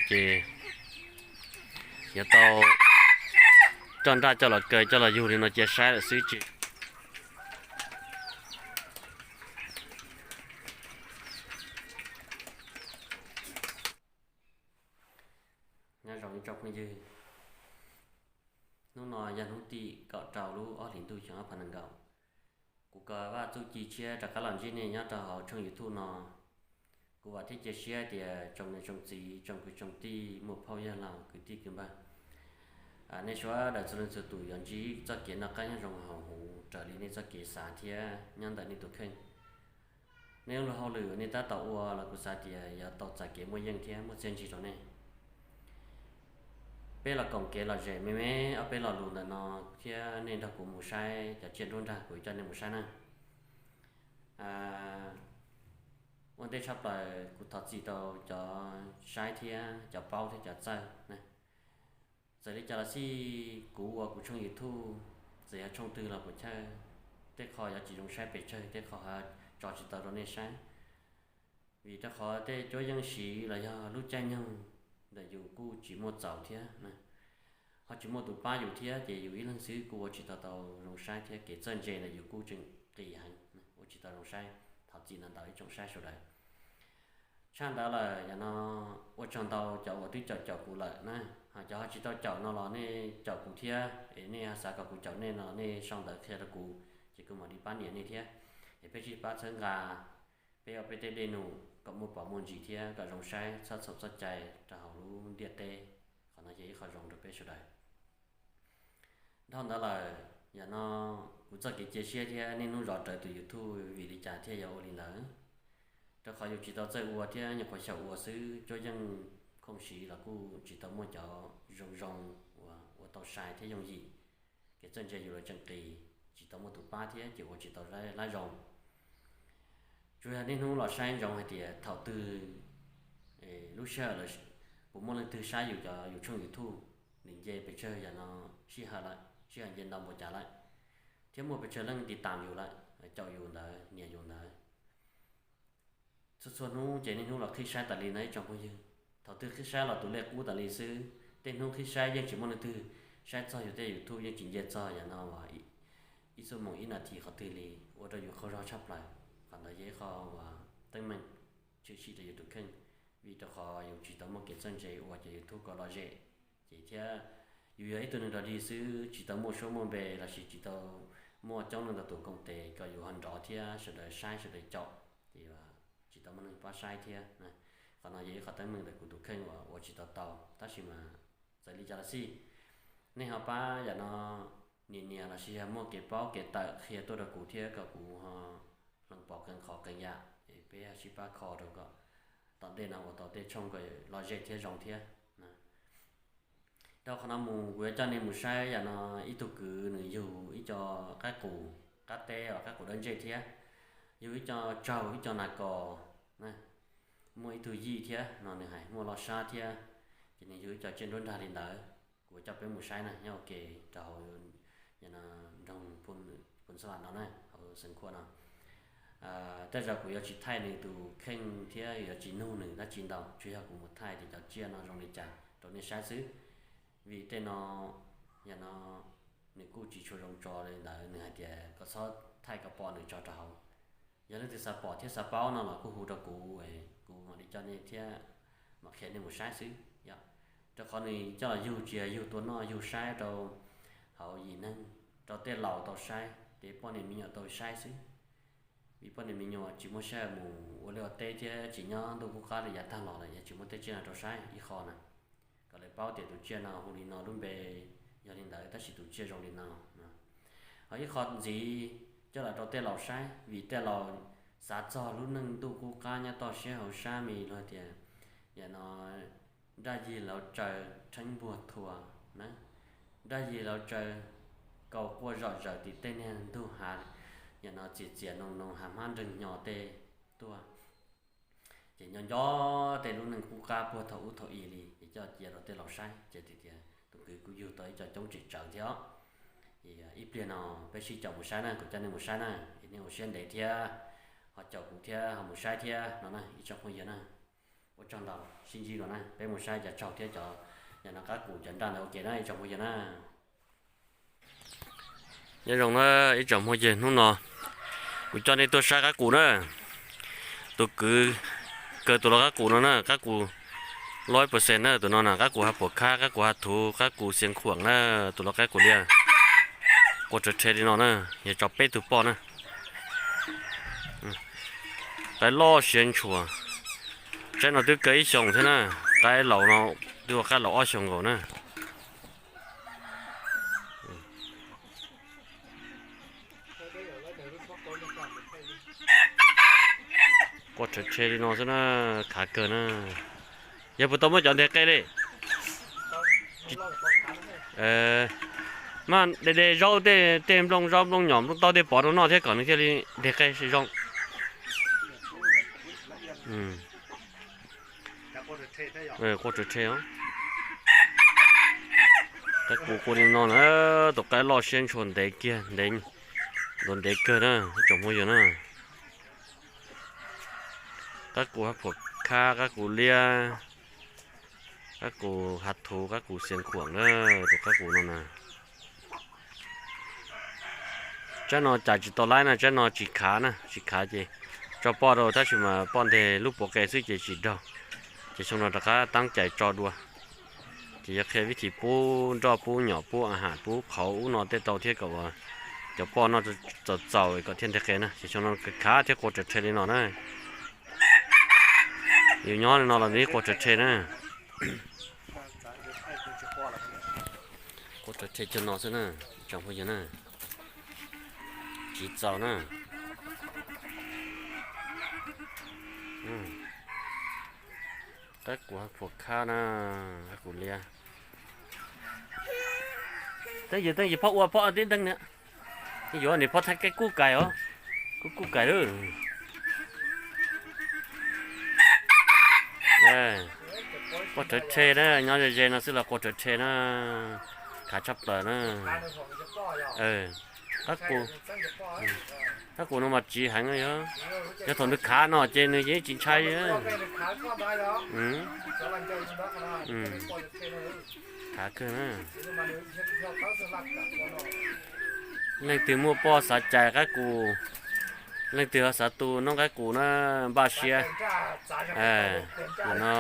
ces yuav tau coj nraj coj los kaw coj los yug li no cia saib lawm xwb ces. Nyob zoo ib tsoom phooj ywg, hnub no yog hnub tim kaum rau lub ob hlis ntuj xyoo ob phav nees nkaum. Kuv Kos Vaj Txuj Ci Tshiab rov qab los ntsib nej nyob rau hauv tshooj YouTube no. Kuv vam thiab cia siab tias tsoom niam tsoom txiv tsoom kwv tsoom tij muam phauj yawg laus kwv tij kwv npawg, nej sawv daws txhua leej txhua tus yuav ntsib txoj kev noj qab nyob zoo haus huv raws li nej txoj kev xav thiab nyob ntawm nej tus kheej. Nej lub luag hauj lwm uas nej tab tom ua los kuv xav tias yuav tau txais kev muaj yeej thiab muaj txiaj ntsig rau nej. Peb los koom kev lom zem me me ob peb lo lus ntawm no thiab nej nrog kuv mus saib cov tsiaj nruab nrag kuv coj nej mus saib na. Ua ntej tshaj plaws kuv thov txim rau cov saib thiab cov paub thiab cov txawj na. Txawm li cas los xij kuv ua kuv tshooj YouTube, txawm yog tshooj twg los puas chawj, tej qho yuav tsis zoo saib pes tsawg, tej qho ho tso tsis tau rau nej saib. Vim rau qhov tej cuab yeej siv los yog lub caij nyoog ntawm yus kuj tsis muaj txaus thiab, ho tsis muaj tus pab yus thiab ces yus ib leeg xwb kuj ua tsis tau tau zoo saib thiab kev txawj ntse ntawm yus kuj tseem qis heev, ua tsis tau zoo saib. Thov txim ntau ntau ib tsoom saib sawv daws. Tshaj ntawd lawm yog no ua tsaug ntau cov uas twb caum caum kuv lawm na, ho cov ho tsis tau caum no los nej caum kuv thiab es nej xav kom kuv caum nej no nej sau ntawv qhia rau kuv ces kuv mam li pab nias nej thiab. Es peb sib pab txhawb nqa, peb ua peb tej dej num kom muaj pov muaj ntsis thiab kom zoo saib txhob txhaum txoj cai rau hauv lub ntiaj teb. Qhov no yog ib qho zoo rau peb sawv daws. Dhau ntawd lawm yog no kuv txoj kev cia siab thiab niaj hnub zov rawv tus YouTube vim li cas thiaj yog ua li ntawd. Rau qhov yus tsis tau txawj ua thiab nyuam qhuav xyaum ua xwb, cuab yeej khoom siv los kuj tsis tau muaj cov zoo zoo uas ua tau sai thiab yooj yim. Kev txawj ntse yus los tseem qis, tsis tau muaj tus pab thiab ces ua tsis tau lab zoo. Tsuas yog niaj hnub los saib ntsoov hais tias thaum twg lub sij hawm lawm puas muaj leej twg saib yus cov yus tshooj YouTube, nws nce pes tsawg yog no sij hawm lawm, sij hawm nce ntau npaum cas lawm, thiab muaj pes tsawg leej tiv tam yus lawm, caum yus ntawd, nias yus ntawd. Txhua txhua hnub ces niaj hnub los qhib saib tas li ntawd ib tsoom phooj ywg. Thaum twg qhib saib los tus lej qub tas li xwb, tej hnub qhib saib yeej tsis muaj leej twg saib txog yus tej YouTube, yeej tsis nce txog yog no ib xuab moos ib nas this qhov twg li, ua rau yus qaug zog tshaj plaws. Qhov ntawd yog ib qho uas teeb meem tshwm sim rau yus tus kheej, vim rau qhov yus tsis tau muaj kev txawj ntse ua cov YouTube kom lom zem. Ces thiab yus yog ib tug neeg dog dig xwb, tsis tau muaj suab muaj npe lossis tsis tau muaj coob leej ntau tus koom tes kom yus ho nrov thiab sawv daws saib sawv daws caum, ces tsis tau muaj neeg pab saib thiab. Qhov no yog ib qho teeb meem ntawm kuv tus kheej uas ua tsis tau tau, tab sis mas txawm li cas los xij, nej ho pab yam no nias nias lossis yog muaj kev paub kev tawm qhia tuaj rau kuv thiab kom kuv ho hloov pov qee qhov qee yam es peb sib pab kho rau kom tom ntej no ua tau tej tshooj kom lom zem thiab zoo thiab. Dhau qhov no mus kuv yuav coj nej mus saib yam no ib tug kwv nws yug ib co qaib qus, qab teb os, qaib qus dawb ntsej thiab, yug ib co tsaug ib co nas kos, muaj ib tug yij thiab no nws hais muaj loj sab thiab, ces nws yug ib co tsiaj nruab nrag li ntawd. Kuv coj peb mus saib na, nyob ua ke rau hauv nroog Phu Ntxhuav no na, hauv Xeev Khuam no. Tej zaum kuv yuav tsis thaij nws tus kheej thiab yuav tsis nug nws dab tsi ntau, tsuas yog kuv mus thaij tias cov tsiaj no zoo li cas rau nej saib xwb. Vim tej no yog no nws kuj tsis tshua zoo tso li ntawd, nws hais tias kom txhob thaij kom pom nws tso rau hauv. Yog leej twg xav pom thiab xav paub no los kuj hu rau kuv, kuv mam li coj nej thiab mam qhia nej mus saib xwb yom. Rau qhov nws coj los yug tsis yog yug tua noj, yug saib rau hauv yim neeg, rau tej laus tau saib, ces poj niam me nyuam tau saib xwb. Vim poj niam me nyuam tsis muaj sij hawm mus ua liaj ua teb thiab tsis nyob ntuj qub qab li yav tag los lawm, yeej tsis muaj tej tsiaj no rau saib ib qho na. Kom lawv paub tias tus tsiaj no hu li no, lub npe yog li ntawd tab sis tus tsiaj zoo li no. Ho ib qho ntxiv coj los rau tej laus saib, vim tej laus xav txog lub neej ntuj qub qab nyob toj siab hauv sab, me luag tias yam no nraj yig lauv tsaws rheeb npuag thua na, nraj yig lauv tsaws kaus quaj zom zaws tim tej niag ntug hav, yam no txias txias noo noo hav hmab nreeg hnyo tej tuaj. Ces nco nco tej lub neej qub qab puag thaum ub thaum i li, ces coj cia rau tej laus saib, ces tias tus kwv kuj yug tau ib co coob tsem tsawv thiab os. Ib pliag no peb sib caum mus saib na, kuv coj nej mus saib na, es nej ua siab ntev thiab ho caum kuv thiab ho mus saib thiab no na ib tsoom phooj ywg na. Ua tsaug ntau, sib ntsib dua na, peb mus saib cov tsaug thiab cov, yam no qab qus cov nraj ntawd ua ke na ib tsoom phooj ywg na. Nyob zoo na ib tsoom phooj ywg, hnub no kuv coj nej tuaj saib qab qus na. Tus kwv kawg tus lau qab qus no na, qab qus loj ib percent na, tus no na qab qus ha phuam khab, qab qus ha thuv, qab qus xiav khuam na, tus lau qab qus liab. Quaj rhe rhe li no na, yog tso peb tug poj na. Qaib loj siab ntshua. Tsaib no twb kawg ib xyoos thiab na, qaib laus no twb ua qaib laus ob xyoos nkaus na. Quaj rhe rhe li no xwb na, khav kawg na. Yog puas tau muab cov nteg qe li? Mas de de zaub tej, tej nplooj zaub nplooj nyom nplooj taub tej pov rau noj thiab kom nws thiaj li nteg qe zoo. Quaj rhe rhe os. Qaib qus quaj li no na, tus qaib loj siab ntshua ntev kiag, ntev, ntuav ntev kawg na ib tsoom phooj ywg na. Qaib qus ha phuam khab, qaib qus liab, qaib qus ha thuv, qaib qus xiav khuam na, tus qaib qus no na. Tsaib no cais tsis tau laib na, tsaib no tsis khav na, tsis khav ces tso poj rau tab sis mas poj nteg lub puav qe xwb ces tsis raug. Ces xyoo no rov qab tab cais tso dua. Ces yuav qhia vib thim pub nroj pub nyom pub a has pub qhauv ub no tej rau thiab kom cov poj noj txaus txaus kom thiaj nteg qe na. Ces xyoo no khav thiab quaj rhe rhe li no na. Yus nyob li no los nws quaj rhe rhe na. Quaj rhe rhe cog no xwb na, tsoom phooj ywg na. Tsis txaus na. Qaib qus ha phuam khab na, qaib qus liab. Teeb yws teeb yws phob ua phob tib nteeg na. Yuav niam phob thaij kub kais os. Kub kub kais lawm. Quaj rhe rhe na, nyob ze ze no xwb los quaj rhe rhe na. Khav tshaj plaws na. Qaib qus, qaib qus no mas tsiv heev yog, yog thaum nws khav no ces nws yeej tsis ntshai. Khav kawg na. Leej twg muaj poj xav cais qaib qus, leej twg ho xav tu noob qaib qus na, npaj siab. No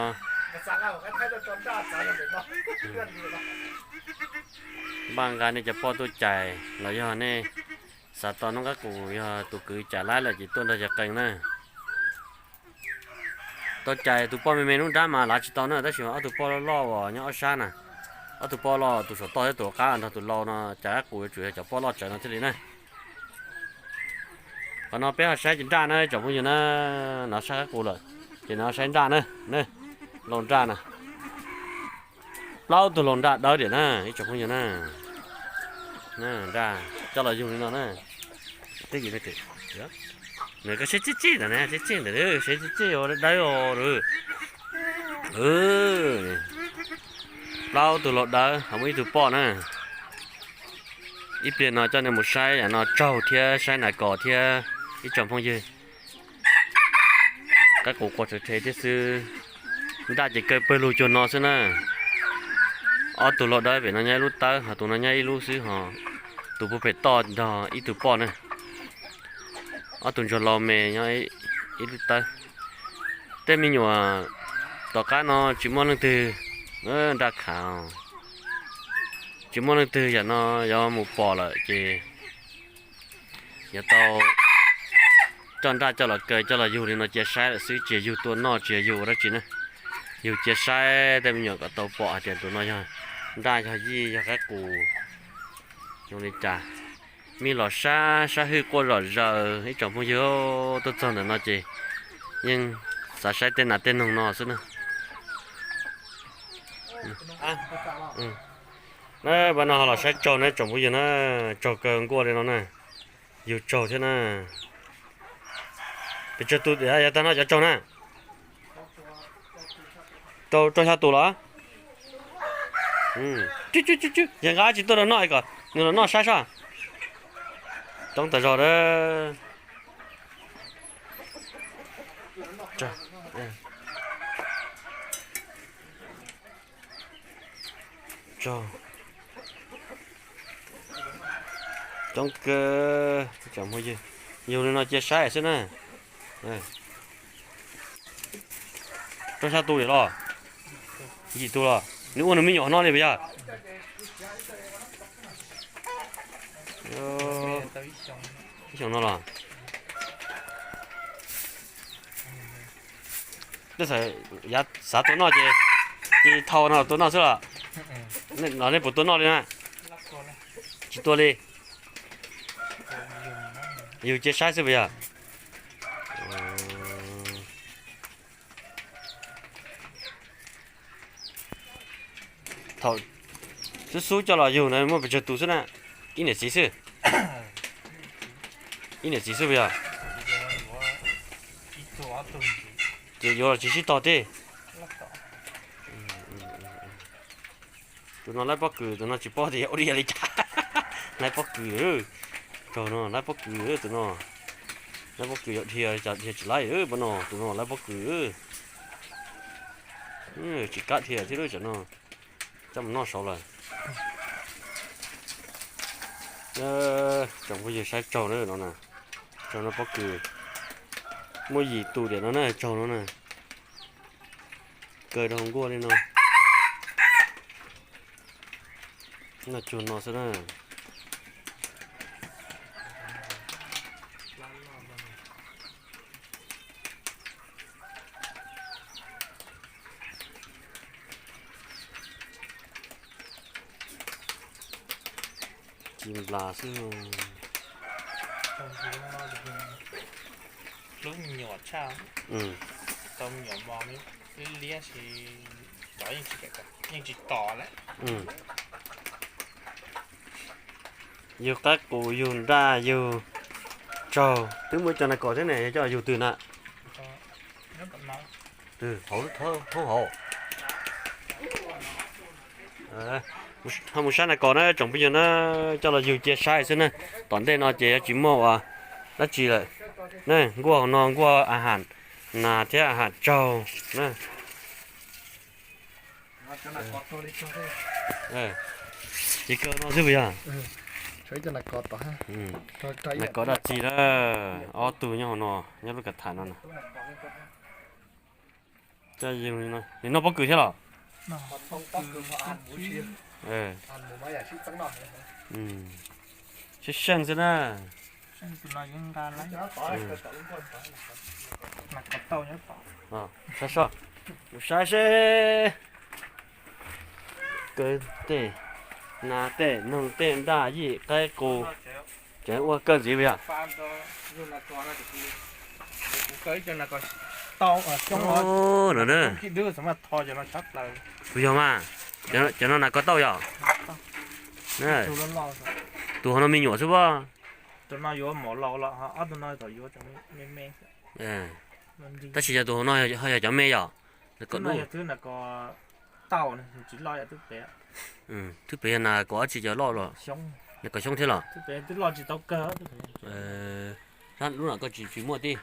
npaj nqa nej cov poj tuaj cais los yog nej xav tau noob qaib qus, yog tus kwv cais laib lawm ces tuaj nrog cov qee na. Tau cais tus poj me me lub nrab mas lav tsis tau na, tab sis mas ob tug poj loj loj uas nyob ob sab na, ob tug poj loj tus saum toj thiab tus qab nrog tus lau no cais qaib qus yuav tsum yog cov poj loj tsawv no thiaj li na. Qhov no peb ho saib cov nraj na ib tsoom phooj ywg na, no saib qaib qus lawm, ces no saib nraj na, lau nraj na. Plaub tug lau nraj dawb diam na ib tsoom phooj ywg na. Nraj coj los yug li no na. Twb yim, nws koj seb txij txij ntawm ne, txij txij ntawm, seb txij txij dawb os. Plaub tug lau dawb ho muaj ib tug poj na. Ib pliag no coj nej mus saib yam no tsaug thiab saib nas kos thiab ib tsoom phooj ywg. Qaib qus quaj rhe rhe thiab xwb. Nraj ces kaw pawg lug cuag no xwb na. Ob tug lau dawb pem no nyob ib lub tawb, ho tus no nyob ib lub xwb, ho tus puag pem toj nrog ib tug poj na. Ob tug ntsuag lau me nyob ib lub tawb. Tej me nyuam tom qab no tsis muaj leej twg, nraj khav, tsis muaj leej twg yam no yuav mus pom lawm ces yuav tau coj nraj coj los kaw coj los yug li no cia saib lawm xwb, tsis yug tua noj tsis yug ua dab tsi na. Yug cia saib tej me nyuam kom tau pom hais tias tus no yog nraj yog yij yog qaib qus zoo li cas. Mej los sab sab hwj quaj zom zaws ib tsoom phooj ywg, tuaj txog ntawm no ces yeej xav saib tej nas tej noog no xwb na. Pab no ho los saib tsaug na tsoom phooj ywg na, tsaug kawg nkuaj li no na, yug tsaug thiab na. Pes tsawg tus yav tag no cov tsaug na? Rau xya tus los? Yog nqa tsis tuaj rau noj kom nws los noj saib soj. Coob tas zog a. Coob kawg, yug li no cia saib xwb na. Rau xya tus li los? Yim tus los? Nws ua nws me nyuam no li puas yog? Ib xyoos no los? Tej zaum yav xav tua noj ces, ces thau no tua noj xwb los? Los nej puas tua noj li na? Tsis tua li. Yug cia saib xwb puas yog? Thaum xub xub coj los yug na muaj pes tsawg tus xwb na? Ib niam txiv xwb. Ib niam txiv xwb puas yog? Ces yuav los tsis sib tog tib. Tus no laib pob kws, tus no tsis paub tias ua li cas. Laib pob kws, raug no laib pob kws tus no. Laib pob kws yuav dhia, cas dhia tsis laib pab no, tus no laib pob kws. Tsis kam dhia thiab lub tsam no, coj mus noj saud lawm. Tsoom phooj ywg saib tsaug no, tsaug no pob kws, muaj yim tus diam no na, tsaug no na. Kaw rau nkuaj li no. Noj tsuag no xwb na. Ci nplas xwb. Hlub me nyuam tshaj, tau me nyuam mos liab liab si, cov yeej tsis tom lawm. Yug qaib qus, yug nraj, yug tsaug, twb muaj ib co nas kos thiab ne, yog coj yug twg na? Twg hauv, hauv hauv. Ho mus saib nas kos na tsoom phooj ywg na, coj los yug cia saib xwb na. Tom ntej no ces yuav tsis muaj ua dab tsi lawm. Nkuaj hauv no nkuaj a ham nas thiab a ham tsaug na. Ces kaw no xwb puas yog? Nas kos daj tsi na, ob tug nyob hauv no, nyob lub kav tham no na. Coj yug li no, nws noj pob kws thiab los? Seej seej xwb na. Saib seb, kaw tej nas tej noog tej nraj yij qaib qus, ces ua kawg ntxiv puas yog? Puas yog mas? Cov no nas kos tauj yog? Tus hauv no me nyuam xwb puas? Tab sis yog tus hauv no ho yog cov me yog? Tau, twb pem yog nas kos dab tsi cov loj los? Nas kos xyoob thiab los? Lub no koj tsis, tsis muaj tib?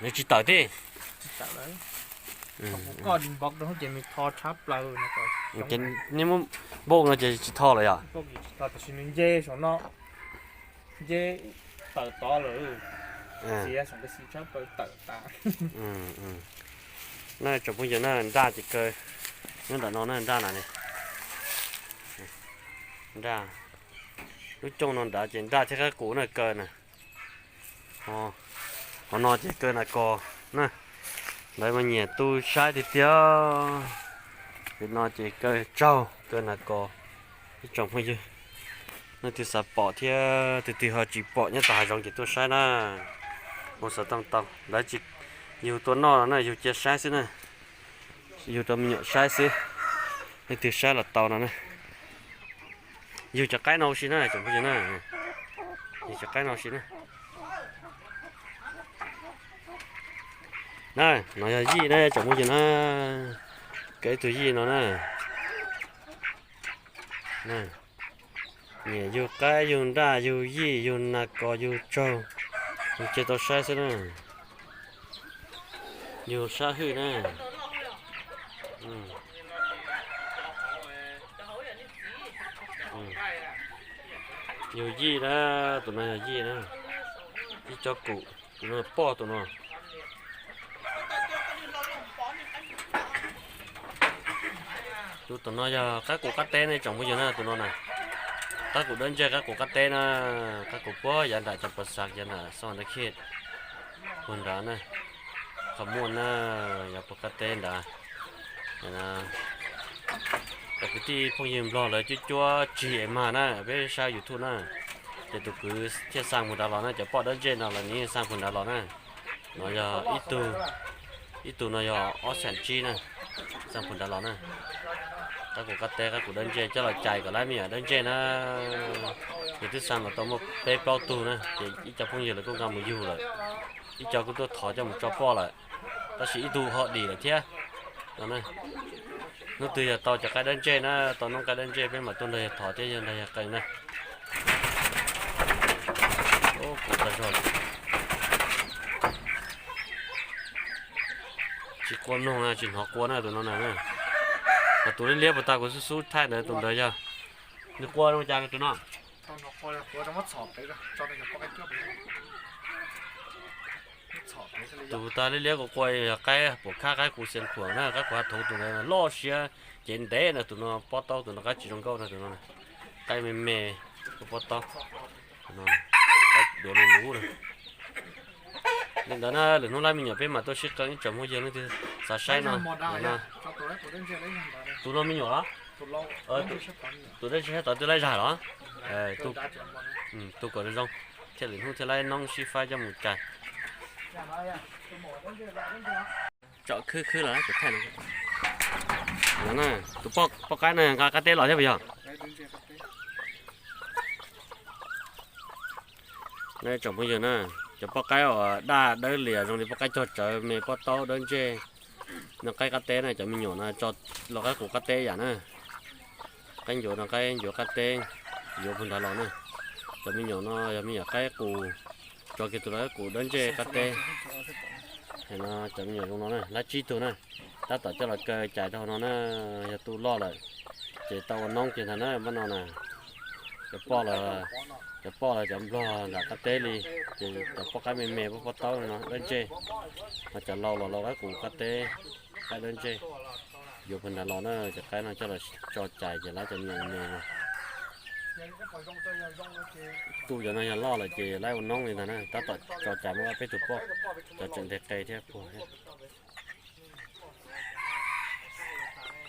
Nws tsis tawm tib? Ces nej muab npauj no ces tsis tho lawm yog? Nce tawm tod lawm. Txiav saum nkav xis tshawb plaws tawm tas. Na tsoom phooj ywg na, nraj ces kaw nyob ntawm no na, nraj na ne. Nraj, lub cooj no nrad ces nraj thiab qaib qus na kaw na. Qhov no ces kaw nas kos na. Lawv mas nyiam tu saib tiag tiag. Vim no ces kaw tsaug kaw nas kos. Ib tsoom phooj ywg, leej twg xav pom thiab tus twg ho tsis pom nyob tom hav zoov ces tuaj saib na. Mus xov tooj tau, lawv tsis yug tua noj no na, yug cia saib xwb na. Yug rau me nyuam saib xwb. Leej twg saib los tau no na. Yug cov qaib no ua si na tsoom phooj ywg na. Yug cov qaib no ua si na. Na, no yog yij na tsoom phooj ywg na. Kaw ib tug yij no na. Nyiam yug qaib yug nraj yug yij yug nas kos yug tsaug, yug cia tau saib xwb na. Yug sab hwj na. Yog yij na, tus no yog yij na. Yij cov kum, tus no poj tus no. Tus, tus no yog qaib qus qab teb ne tsoom phooj ywg na, tus no na. Qaib qus dawb ntsej qaib qus qab teb na, qaib qus puag yav nram cov pas xav yav nram xoj nab khej puag nrad na, qhov muaj na, yog puag qab teb nrad. Cov kwv tij phooj ywg Nplog lawv cuab cuab tsig es mag na, peb saib YouTube na, ces tus kwv thiaj xa puag nrad los na, cov poj dawb ntsej no los nws xa puag nrad los na. No yog ib tug, ib tug no yog ob xees tsib na, xa puag nrad los na. Qaib qus qab teb qaib qus dawb ntsej coj los cais kom lawv me nyuam dawb ntsej na. Nws twb xa los tau muaj peb plaub tug na, ces ib co phooj ywg lawv kuj nqa mus yug lawm, ib co kuj tuaj thov coj mus tso poj lawm, tab sis ib tug ho dim lawm thiab. No, hnub twg yog tau cov qaib dawb ntsej na, tau noob qaib dawb ntsej peb mam tuaj nrog yawg thov thiab yawg nrog yawg qee na. Kuv tag zog lawm. Tsis qua mloog na, tsis hnov qua na tus no na. Ho tus liab liab puag ta kuv xub xub thaij ntawd tus ntawd yog, nws qua zoo cas tus no? Tus tas liab liab kuv qua yog qaib puam khab qaib qus xiav khuam na, qaib qus hav thuv tus ntawd loj siab cev ntev na, tus no pob taub tus no qaib tsis zoo nkauj na tus no. Qaib me me, pob taub, qaib duav lus lub na. Li ntawd na, lwm hnub lawv me nyuam peb mam tuaj sib qee ib tsoom phooj ywg leej twg xav saib no. Tus no me nyuam los? Tus dawb ntsej sab tod twb laib zag los? Tus kom zoo zoo, thiaj lwm hnub thiaj laib noob sib faib coj mus cais. Tsom khwb khwb los thaij no. Tus poj qaib no nqa qab teb los thiab puas yog? Tsoom phooj ywg na, cov poj qaib uas daj dawb lias zoo li poj qaib cog tsawv me pob taub dawb ntsej, no qaib qab teb na, cov me nyuam no tso los qaib qus qab teb yam na. Qaib ncuav no qaib ncuav qab teb, yuav puag nrad los na. Cov me nyuam no yog me nyuam qaib qus, tso kiag tus los qaib qus dawb ntsej qab teb. No cov me nyuam zoo no na, lab tsib tug na, tab tom coj los kaw cais rau hauv no na, yog tu loj lawm ces tau ua noob kiag ntag na, pab no na. Cov poj los, cov poj los cov nplog nram qab teb li, ces cov poj qaib me me pob pob taub no dawb ntsej, ho cov laus los laus qaib qus qab teb, qaib dawb ntsej. Yuav puag nrad los na, cov qaib no coj los tso cais ces lawv cov me nyuam me no. Tu cov no yog loj lawm ces lawv ua noob li ntag na, tab tom tso cais muaj peb tug poj, cov tseem nteg qe thiab puag thiab.